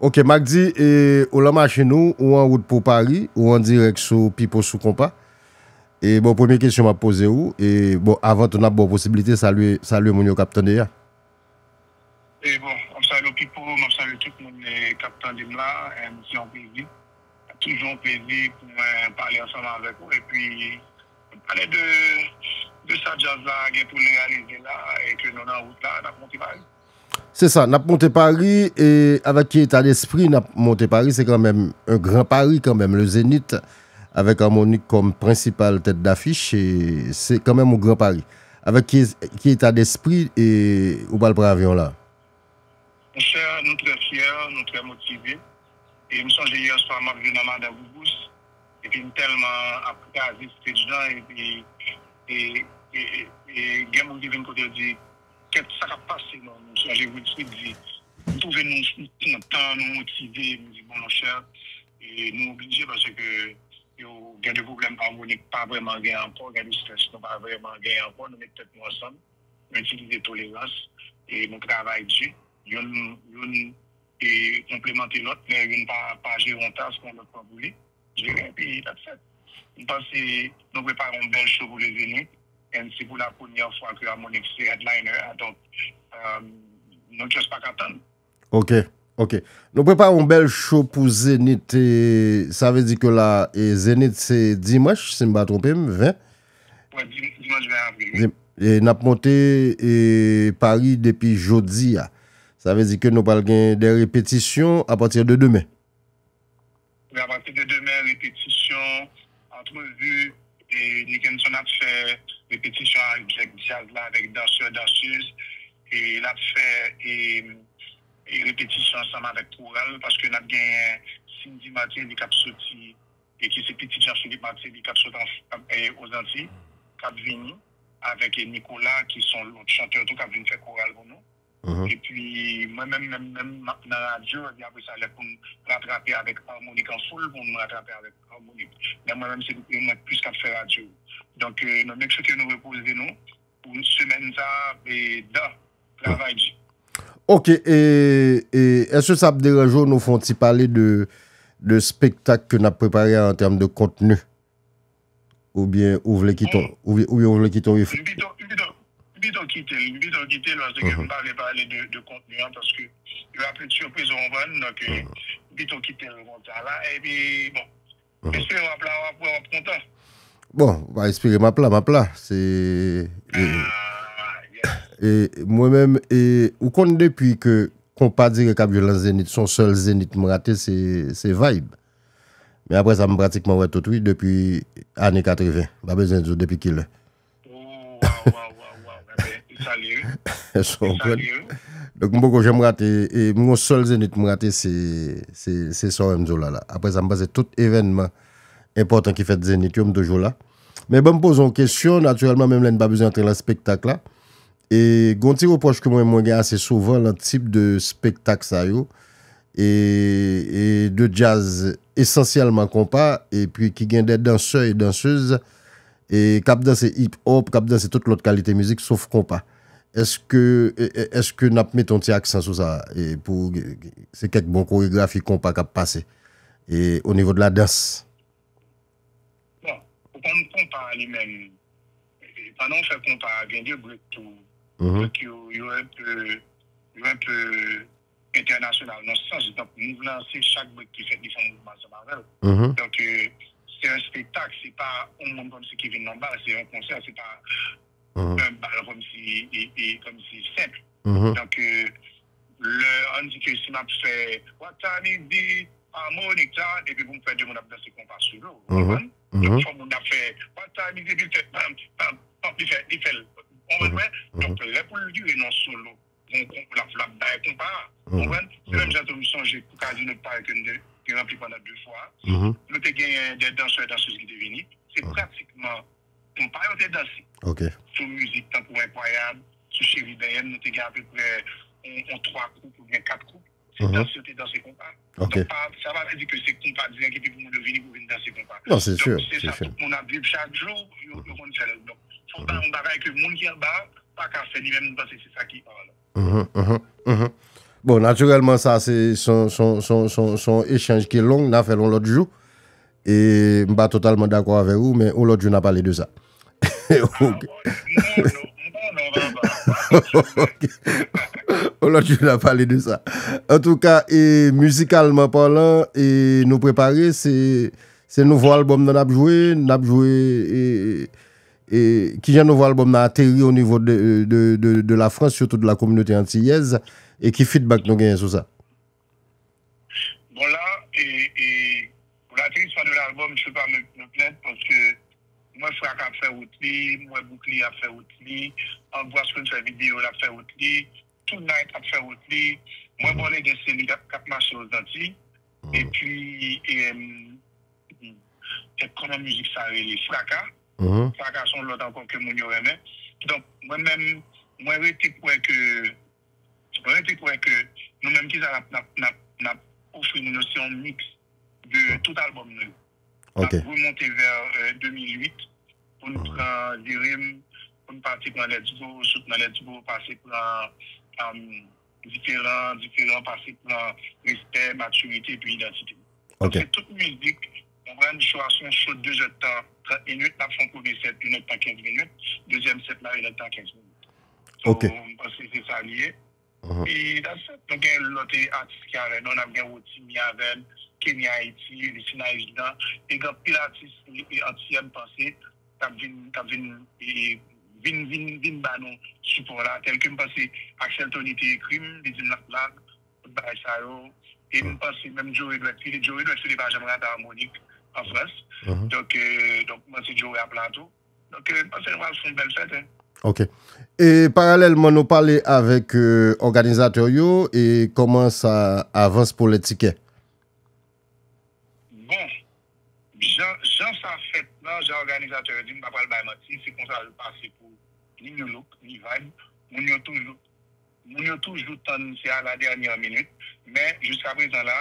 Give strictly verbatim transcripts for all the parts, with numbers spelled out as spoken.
Ok, Magdi, e, ou lan machin ou, ou an wout pou Pari, ou an dirèk sou Pipo sou Konpa. E bon, premye kesyon m ap poze ou, e bon, avan tou n ap ba w posiblite salye, salye moun yo k ap tande a. E bon, m ap salye Pipo, m ap salye tout moun, e, k ap tande m la, e, se yon plezi. Toujou yon plezi pou mwen pale ansanm avèk ou, epi pale de, de sa djaz la gen pou l reyalize la, e ke nou nan wout la, n ap monte Pari. Se sa, n ap monte Pari, e avèk ki eta despri n ap monte Pari, se kanmenm un gran pari kanmenm, le Zénith, avèk Harmonik kòm prensipal tèt dafich, e se kanmenm un gran pari. Avèk ki, ki eta despri, e, ou pral pran avyon la? Monchè, nou trè fyè, nou trè motive. E m sonje yè swa m ap jwe nan Madan Gougous, epi m tèlman ap kraze stage lan, epi e, e, e, e gen moun ki vin kote yo di, kèt, sa k ap pase non? M sonje Wilfrid di, m twouve nou, nou kontan, nou motive. M di, bon, monchè, e nou oblije paske yo gen de pwoblèm Harmonik pa vrèman gen ankò, gen de strès nou pa vrèman gen ankò, nou met tèt nou ansanm, nou itilize tolerans, e nou travay di, youn, youn e konplemante lòt, lè youn pa, pa jere yon task, yon lòt pran pou li jere, epi that's it. M panse nou prepare yon bèl show pou le Zénith, and se pou la premyè fwa ke Harmonik se headliner a, donk, euh, nou just pa ka tann. Ok, ok. Nou prepare yon bèl show pou Zénith, e sa vle di ke la, e Zénith se dimanch, si m pa twonpe m, ven. Wè, dim-, dimanch ven avril, wi. Dim-, e n ap monte, e, Pari depi jodi a. Sa vle di ke nou pral gen de repetisyon apati de demen. Wi, apati de demen, repetisyon, antrevi, e Nickenson ap fè repetisyon avèk djaz la, avèk dansè, dansez, e l ap fè, e, e repetisyon ansanm avèk koral, paske n ap genyen Cindy Martelly k ap soti, e ki se pitit Jean Philippe Martelly k ap soti an, e, Ozantiy, k ap vini avèk, e, Nicolas, ki se yon lòt chantè tou, k ap vin fè koral pou nou. Mhm. Epi, mwen menm, menm, menm, m ap nan radyo, epi apre sa, lè pou n ratrape avèk Harmonik an foul, pou n ratrape avèk Harmonik. Men mwen menm, se, e mwen plis k ap fè radyo. Donk, e, nou make sure ke nou repoze nou pou semèn sa, e, dan travay di. Ok, e, e èske sa ap deranje w nou fè yon ti pale de, de spektak ke n ap prepare a an tèm de kontni? Oubyen ou vle kite, bon, oubyen, oubyen ou vle kite yon efè? M pito, m pito, m pito kite l, m pito kite l, paske m pa vle pale de, de kontni an, paske yo ap met sipriz, ou konprann, donk, e, m pito kite l konsa la, epi, bon, espere w ap la, w ap wè, w ap kontan. Bon, w pa espere m ap la, m ap la. Se, e, e, mwen menm, e, ou konn depi ke konpa dirèk ap jwe lan Zenith, se yon sèl Zenith m rate, se, se Vibe. Men apre sa, m pratikman wè tout, wi, depi ane katreven. M pa bezwen di w depi kilè. Oh, waw, waw, waw, waw. Enben, e salye, wi. Donk, m poko janm rate, e m gon sèl Zenith m rate, se, se, se sa w wè m di w la, la. Apre sa, m panse tout evènman enpòtan ki fèt Zenith yo, m toujou la. Men ban m poze yon kesyon, natirèlman, menm lè n pa bezwen antre lan spektak la. E gon ti repwòch ke mwen, mwen gen ase souvan lan tip de spektak sa yo, e, e de djaz esansyèlman konpa, epi ki gen de dansè e dansez, e k ap danse hip hop, k ap danse tout lòt kalite mizik, sof konpa. Èske, e, e, èske n ap mete yon ti aksan sou sa, e pou, se kèk bon koregrafi konpa k ap pase, e o nivo de la dans? Bon, ou konn konpa a li menm, e, pandan w fè konpa a, gen de brek tou. Brek yo, yo enpe, yo enpe entènasyonal nan sans, donk, mouv lan, se chak brek ki fèt, li fè yon mouvman ansanm avè l. Donk, e, se yon spektak, se pa yon moun kòmsi ki vin nan bal, se yon konsè, se pa yon bal kòmsi, e, e, kòmsi senp. Donk, e, lè, ann di ke si m ap fè What Time Is It, Harmonik sa, epi pou m fè de moun ap danse konpa sou yo, ou konprann? Donk, fò moun ap fè What Time Is It, epi l fè pam, pam, pam, li fè, li fè l, ou konprann mwen? Donk, lè pou l vire nan solo, bon, bon, l ap, l ap bay konpa a, ou konprann? Se menm jan tou m sonje pou Kazino Park ke n te, te ranpli pandan de fwa. Nou te genyen de dansè, dansez ki te vini. Se pratikman konpa yo te danse. Sou mizik tankou Enkwayab, sou Cheri Benyen m, nou te gen apeprè yon, yon twa koup oubyen kat koup. Se dans yo te danse konpa. Donk, pa, sa pa vle di ke se konpa dirèk epi pou moun yo vini pou vin danse konpa. Non, se si, se si. Donk, se sa tout moun ap viv chak jou, yo, yo konn fè l. Donk, fò w bay yon bagay ke moun ki anba a pa ka fè li menm, m panse se sa ki an lan. Mhm, mhm, mhm. Bon, natirèlman, sa se son, son, son, son, son echanj ki long, n a fè l yon lòt jou. E m pa totalman dakò avè ou, men yon lòt jou n a pale de sa. Ok. Ok. Yon lòt jou n a pale de sa. Antouka, e mizikalman palan, e nou prepare, se, se nouvo albòm nan n ap jwe, n ap jwe, e, e, kijan nouvo albòm nan ateri o nivo de, de, de, de la Frans, sitou de la kominote antiyèz, e ki feedback nou genyen sou sa? Bon, la, e, e, pour l'atterrissement de l'album, je peux pas me, me plaindre parce que mwen Fraka ap fè wout li, mwen Boukli ap fè wout li, Angwas konn fè videyo, l ap fè wout li, Tonight ap fè wout li, mwen Bòlègè se li k ap, k ap mache Ozanti, epi, e, kòman mizik sa rele, Fraka. Fraka se yon lòt ankò ke moun yo renmen. Donk, mwen menm, mwen rete kwè ke Mwen rete kwè ke nou menm ki sa n ap, n ap, n ap, n ap ofri moun yo, se yon miks de tout albòm nou yo. N ap remonte vè, euh, de mil uit pou n pran Jerem, pou n pati pran Let's Go, sot nan Let's Go, pase pran, um, Diferan, Diferan, pase pran Respè, Matirite, epi Idantite. Donk, se tout mizik, konprann, cho a se yon cho de zèdtan trant minit, n ap fè yon premye sèt, inèdtan kenz minit, dezyèm sèt la, inèdtan kenz minit. So, m panse se sa li ye. Epi, that's it. Nou gen lòt, eh, atis ki avè nou, n ap gen Rotimi avè n, Kenny Haiti, Lucina Isdan, e gen anpil atis, eh, eh, antiyè, m panse, k ap vin, k ap vin, eh, vin, vin, vin ba nou sipò la, tèlke m panse Axel Tony te ekri m, li di m l ap la, tout bagay sa yo. E m panse menm Joe Edouard, li, Joe Edouard, li pa janm rate Harmonik an Frans. Donk, eh, donk, m panse Joe ap la tou. Donk, eh, m panse nou pral fè yon bèl fèt, hein. Ok. E paralèlman, nou pale avèk, eh, òganizatè yo e kòman sa avans pou lè tikè? Bon, jan, jan sa fèt lan, jan òganizatè yo di, m pa pral bay manti, se konsa l pase pou ni New Look, ni Vibe. Moun yo toujou, moun yo toujou tann se a la dènyè minit, men jiska prezan la,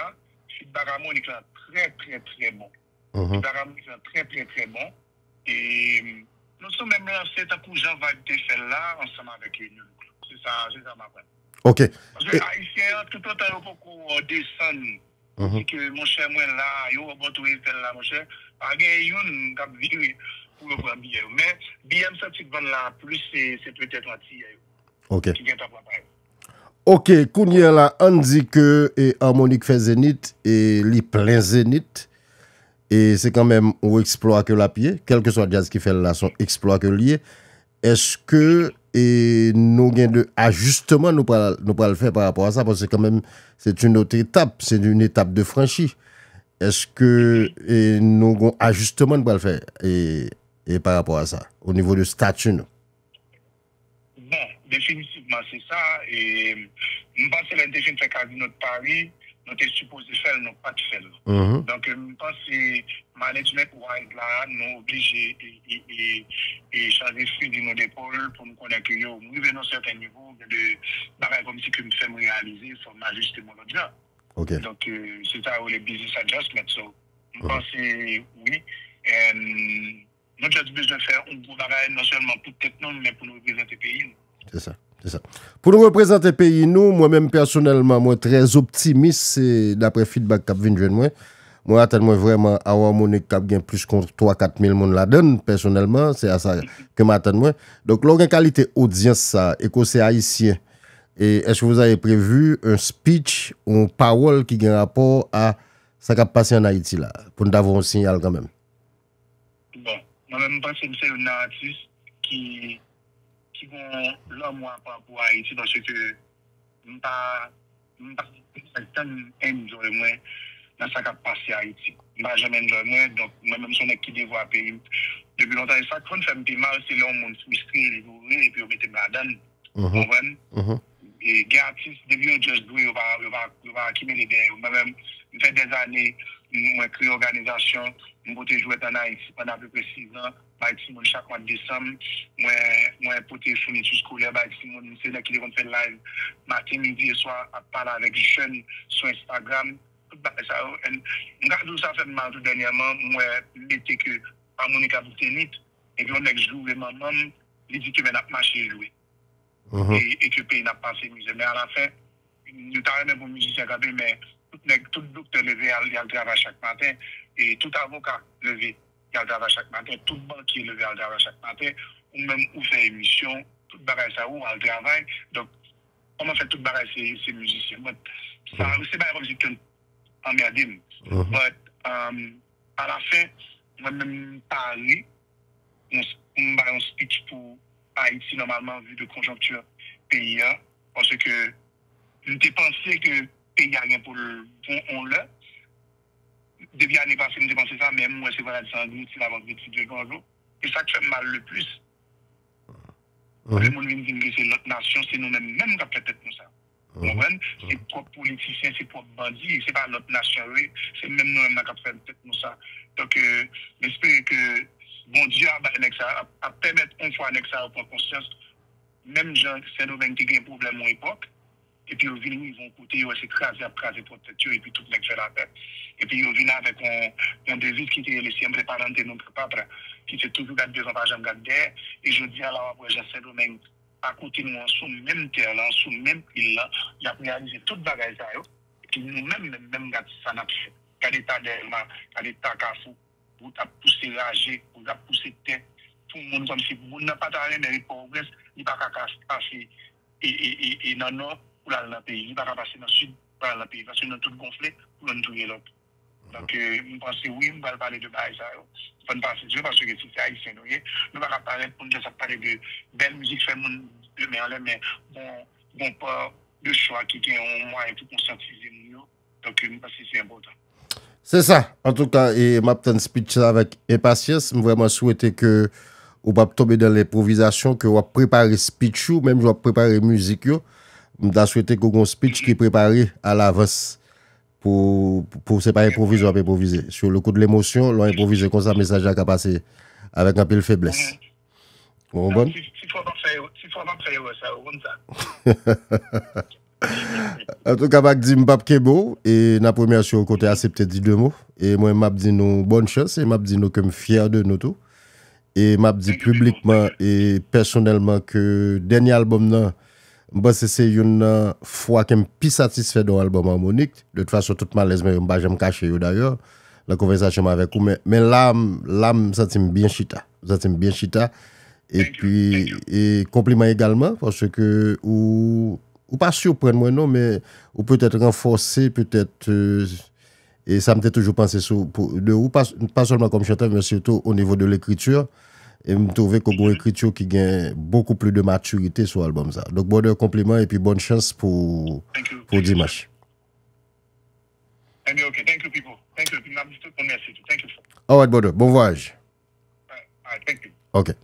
feedback Harmonik lan trè, trè, trè bon. Feedback Harmonik lan trè, trè, trè bon. E nou sou menm lanse tankou jan Vibe te fè l la, ansanm avèk New Look. Se sa, se sa m aprann. Ok. Paske Ayisyen an, toutotan yo poko desann, di ke, monchè, mwen la, yo wè bò tou Eiffel la, monchè, pa gen youn k ap vire pou yo pran biyè yo. Men, biyè m santi k vann la plis, se, se petèt Antiyè yo ki gentan pran pa yo. Ok, kounye a la, ann di ke, e, Harmonik fè Zenith, e li plen Zenith, e se kanmenm yon eksplwa ke l ap ye, kèlkeswa djaz ki fè l la, se yon eksplwa ke l ye. Èske, e, nou gen de ajisteman nou pral, nou pral fè pa rapò a sa? Paske kanmenm, c'est une autre étape, c'est une étape de franchie. Èske, e, nou gon ajisteman nou pral fè, e, e pa rapò a sa, o nivo de stati nou? Bon, definitivman, se sa. E, m panse lè n te fin fè Casino de Paris, nou te sipoze fè l, nou pa t fè l. Donk, m panse management wise la, nou oblije e, e, e, e chanje fizi nou depòl pou n konnen ke yo, m rive nan sèten nivo, gen de bagay kòmsi ke m fè m reyalize, fò m ajiste m yon lòt jan. Ok. Donk, eh, se sa yo rele business adjustment. So, m panse, wi. And nou just bezwen fè yon gwo bagay, non sèlman pou tèt nou, men pou nou reprezante peyi nou. Se sa, se sa. Pou nou reprezante peyi nou, mwen menm pèsonèlman, mwen trè optimis, se daprè feedback k ap vin jwenn mwen. Mwen atann mwen vrèman a yon Harmonik k ap gen plis ke twa kat mil moun ladan l, pèsonèlman, se a sa ke m atann mwen. Donk, lè w gen kalite odyans sa, e ke w se ayisyen, e èske vous avez prévu un speech, yon pawòl ki gen rapò a sa k ap pase ann Ayiti la, pou n ta voye yon siyal kanmenm? Bon, mwen menm, m panse m se youn nan atis ki, ki gon lanmou apa pou Ayiti, paske m pa, m pa janm enjoy mwen nan sa k ap pase Ayiti. M pa janm enjoy mwen, donk mwen menm se yon nèg ki devwa peyi m. Depi lontan, e sa k konn fè m pi mal, se lè yon moun fristre, li boure, epi yo mete m ladan l. Ou konprann? E gen atis, depi yo just dwe, yo pa, yo pa, yo pa akimile dèyè yo. Mwen menm, m fè dèzane, mwen kreye òganizasyon, m pote jwèt ann Ayiti pandan apeprè sizan, bay timoun chak mwa desanm, mwen, mwen pote founiti eskolè bay timoun, m se nèg ki te konn fè live maten, midi e swa, ap pale avèk jèn sou Instagram, tout bagay sa yo. And m ka di w sa fè m mal tou dènyèman, m wè m mete ke Harmonik ap Zenith, epi yon nèg joure manman m, li di ke men n ap mache jwe. E, e ke peyi n ap pase mizè. Men alafen, Nou ta renmen pou mizisyen kanpe, men tout nèg, tout doktè leve al, y al travay chak maten, e tout avoka leve, y al travay chak maten, tout bankye leve al travay chak maten, ou menm ou fè emisyon, tout bagay sa ou al travay. Donk, kòman fè tout bagay se, se mizisyen? But, sa, se bagay kòmsi ke anmède m. But, um, alafen, mwen menm m pare, yon, pou m bay yon speech pou Ayiti nòmalman, vi de konjonkti peyi a, paske m te panse ke peyi a gen pou l bon yon lè. Depi ane pase, m te panse sa, men m wè se vwayaj sa angriti, l ap angriti de jou an jou. E sa k fè m mal le plis, lè moun vin di m ke se lòt nasyon, se nou menm menm k ap fè tèt nou sa. Ou konprann? Se pwòp politisyen, se pwòp bandi, se pa lòt nasyon yo ye, se menm nou menm nan k ap fè tèt nou sa. Donk, euh, m espere ke Bondye ap bay nèg sa, ap, ap pèmèt yon fwa nèg sa yo pran konsyans, menm jan Sendomeng te gen pwoblèm yon epòk, epi yo vin rive yon kote, yo wè se kraze y ap kraze pwòp tèt yo, epi tout nèg fè lapè. Epi yo vin avèk yon, yon deviz ki te rele siempre para adelante nunca para atrás, ki se toujou gad devan, pa janm gad dèyè. E jodi a la, w ap wè jan Sendomeng akote nou an, sou menm tè lan, sou menm il lan, y ap reyalize tout bagay sa yo. Epi nou menm, menm, menm, gad sa n ap fè. Gad eta Dèlma, gad eta Kafou, wout ap pouse raje, wout ap pouse tè. Pou moun kòmsi moun nan pa ta renmen ret Pòtoprens, li pa ka ka pase e, e, e, e nan Nò pou l al nan peyi. Li pa ka pase nan Sid pou l al nan peyi. Paske nou tout gonfle pou youn touye lòt. Donk, euh, m panse wi, m pral pale de bagay sa yo. Fò n pase sou yo, paske se, se Ayisyen nou ye. Nou pa ka parèt pou n jis ap pale de bèl mizik, fè moun de men an lè, men bon, bon pa de chwa ki gen yon mwayen pou konsyantize moun yo. Donk, euh, m panse se enpòtan. Se sa. Antouka, e m ap tann speech la avèk enpasyans. M vrèman swete ke ou p ap tonbe nan lenpwovizasyon, ke w ap prepare speech ou, menm jan w ap prepare mizik yo. M ta swete ke w gen yon speech ki prepare alavans. Pou, pou se pa enpwovize w ap enpwovize. Sur le coup de l'émotion, lè w enpwovize konsa, mesaj la ka pase avèk anpil feblès. Ou konprann? Si, si fò w ap fè, si fò w ap fè erè sa, ou konn sa. Antouka, m ap di m p ap kenbe w, e n ap remèsye w ke w te aksepte di de mo. E mwen, m ap di nou bòn chans, e m ap di nou ke m fyè de nou tou. E m ap di piblikman e pèsonèlman ke dènye albòm nan, m panse se youn nan fwa ke m pi satisfè de yon albòm Harmonik. De tout fason, tout malèz mwen yo, m pa janm kache yo dayè, nan konvèsasyon mwen avèk ou. Men, men la, m, la, m santi m byen chita. M santi m byen chita. Epi, e konpliman egalman, paske ou, ou pa siprann mwen non, men ou petèt ranfòse, petèt, euh, E sa m te toujou panse sou, pou, de ou, pa, pa sèlman kòm chantè, men sitou o nivo de lekriti. E m twouve ke w gen yon ekriti ki gen beaucoup plus de maturité sou albòm sa. Donk, brother, konpliman epi bòn chans pou, pou dimanch. Ebyen, ok. Thank you, people. Thank you. Epi m ap di tout moun mèsi tou. Thank you, sir. Alright, brother. Bon vwayaj. Alright, thank you. Ok.